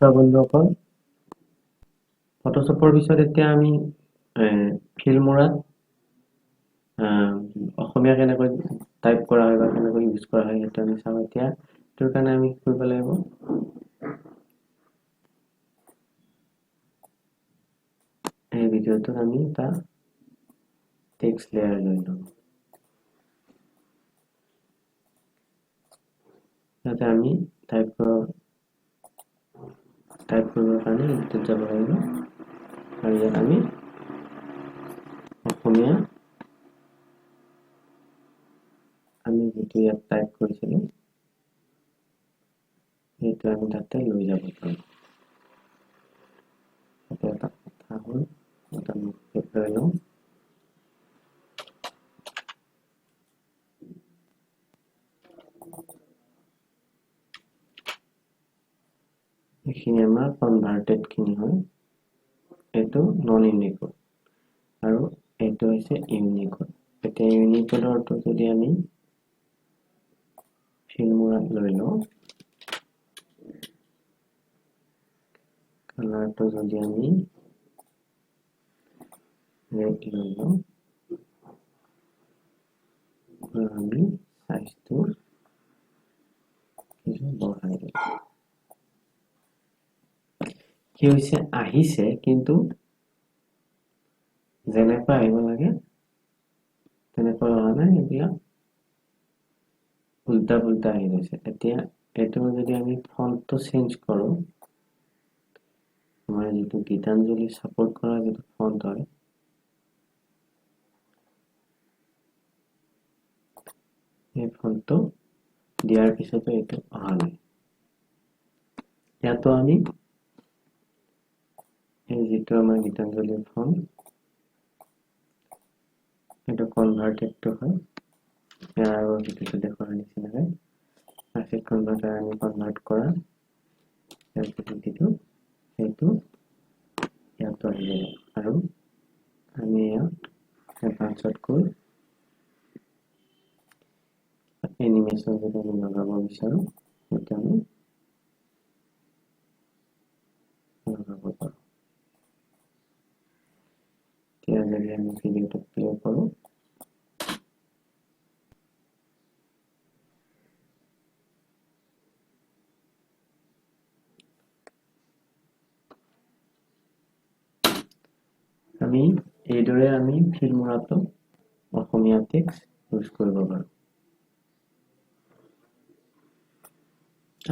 বন্ধুসকল, ফটোশ্বপৰ পিছত এতিয়া আমি ফিল্মোৰাত অসমীয়া কেনেকৈ টাইপ কৰা হয় বা কেনেকৈ ইউজ কৰা হয় সেইটো আমি চাওঁ। এতিয়া সেইটোৰ কাৰণে আমি কি কৰিব লাগিব, এই ভিডিঅ'টোত আমি এটা টেক্সট লেয়াৰ লৈ ল'ম। যাতে আমি টাইপ কৰিবৰ কাৰণে এইটোত যাব লাগিব আৰু ইয়াত আমি অসমীয়া আমি যিটো ইয়াত টাইপ কৰিছিলোঁ সেইটো আমি তাতে লৈ যাব পাৰোঁ। তাতে এটা কথা হ'ল, এটা লৈ লওঁ। এইখিনি আমাৰ কনভাৰ্টেডখিনি হয়, এইটো নন ইউনিকোড আৰু এইটো হৈছে ইউনিকোড। এতিয়া ইউনিকোডৰটো যদি আমি ফিল্মোৰাত লৈ লওঁ, কালাৰটো যদি আমি ৰেড লৈ লওঁ আৰু আমি চাইজটো কিছু বঢ়াই দিওঁ, কি হৈছে আহিছে, কিন্তু যেনেকুৱা আহিব লাগে তেনেকুৱা অহা নাই, এইবিলাক উল্টা পুল্টা আহি গৈছে। এতিয়া এইটো যদি আমি ফণ্টটো চেঞ্জ কৰোঁ, আমাৰ যিটো গীতাঞ্জলি ছাপোৰ্ট কৰা যিটো ফণ্ট হয়, এই ফণ্টটো দিয়াৰ পিছতো এইটো অহা নাই। ইয়াতো আমি এই যিটো আমাৰ গীতাঞ্জলিৰ ফণ্ট, এইটো কনভাৰ্টেডটো হয়, ইয়াৰ আগৰ ভিডিঅ'টো দেখুওৱাৰ নিচিনাকৈ আচিড কনভাৰ্টাৰ আমি কনভাৰ্ট কৰা যিটো সেইটো ইয়াতো আহি যাব। আৰু আমি ইয়াত এডভান্সত গৈ এনিমেশ্যন যদি আমি লগাব বিচাৰোঁ সেইটো আমি লগাব পাৰোঁ। এতিয়া যদি আমি ভিডিঅ'টো প্লে কৰোঁ, আমি এইদৰে আমি ফিল্মোৰাটো অসমীয়া টেক্সট ইউজ কৰিব পাৰোঁ।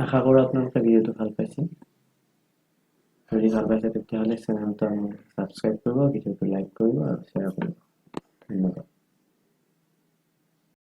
আশা কৰোঁ আপোনালোকে ভিডিঅ'টো ভাল পাইছে। যদি ভাল পাইছে তেতিয়াহ'লে চেনেলটো ছাবস্ক্ৰাইব কৰিব, ভিডিঅ'টো লাইক কৰিব আৰু শ্বেয়াৰ কৰিব।